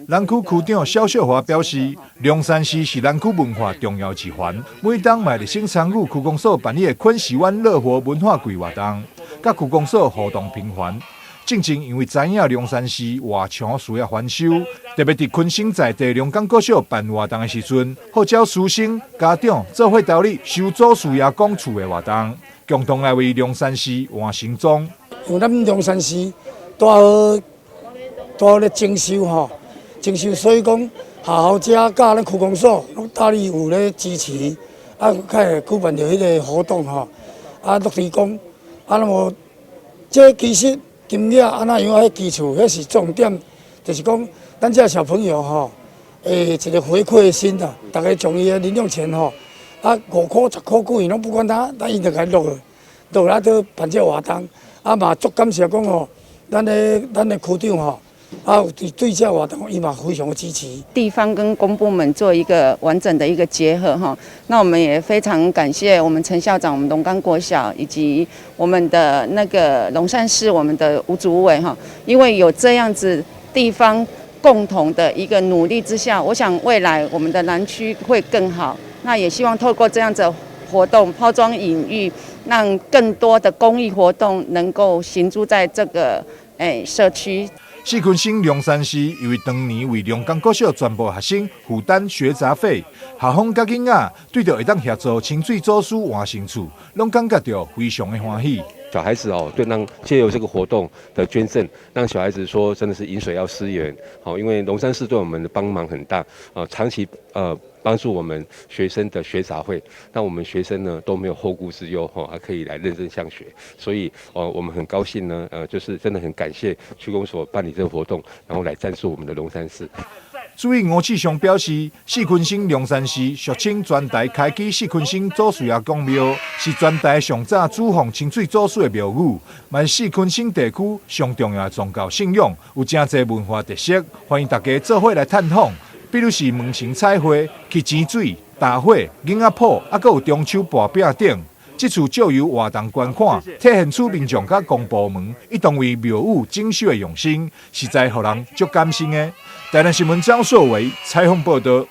南區區長蕭秀華表示，龍山寺是南區文化重要一環，每冬嘛會熱心參與區公所辦理的昆士灣樂活文化季活動，佮區公所互動頻繁。正正因為知影龍山寺外牆需要翻修，特別佇坤生在地龍岡國小辦活動的時陣，號召師生、家長做伙投入修祖師爺公厝的活動，共同來為龍山寺換新裝。因為咱龍山寺拄好拄好咧整修吼，整修，所以講學校遮佮咱區公所攏大力有咧支持，啊，較會舉辦著彼个活動吼，啊，落提供，啊，那麼這其實金額按怎樣彼基礎，彼是重點，就是講咱這小朋友吼，會一個回饋的心啊，逐家將伊的零用錢吼，啊5塊10塊幾攏不管他，咱伊就共落落來都辦這個活動，啊嘛足感謝講吼，咱的區長吼，啊對對這個活動伊嘛非常的支持。地方跟公部門做一個完整的一個結合哈，那我們也非常感謝我們陳校長、我們龍岡國小以及我們的那個龍山寺、我們的吳主委哈，因為有這樣子地方共同的一個努力之下，我想未來我們的南區會更好。那也希望透過這樣子活動拋磚引玉，讓更多的公益活動能夠行諸在這個社區。四坤省龍山寺因為當年為龍岡國小全部學生負擔學雜費，校方佮囡仔對著會當協助清水祖師換新厝，攏感覺著非常的歡喜。小孩子哦，對，讓借由這個活動的捐贈，讓小孩子說真的是飲水要思源，好，因為龍山寺對我們的幫忙很大，長期幫助我們學生的學雜費，讓我們學生呢都沒有後顧之憂，吼，還可以來認真向學，所以，我們很高興呢，就是真的很感謝區公所辦理這個活動，然後來贊助我們的龍山寺。主委吳志雄表示，四坤省龍山寺俗稱全台開基四坤省祖師爺公廟，是全台上早主奉清水祖師的廟宇，嘛是四坤省地區上重要的宗教信仰，有誠濟文化特色，歡迎大家做伙來探訪。比如是門神彩繪、乞錢水、打火、囡仔譜，啊，閣有中秋薄餅等。這次借由活動捐款，體現出民眾佮公部門一同為廟宇整修的用心，實在予人足感心的。台南新聞張碩偉採訪報道。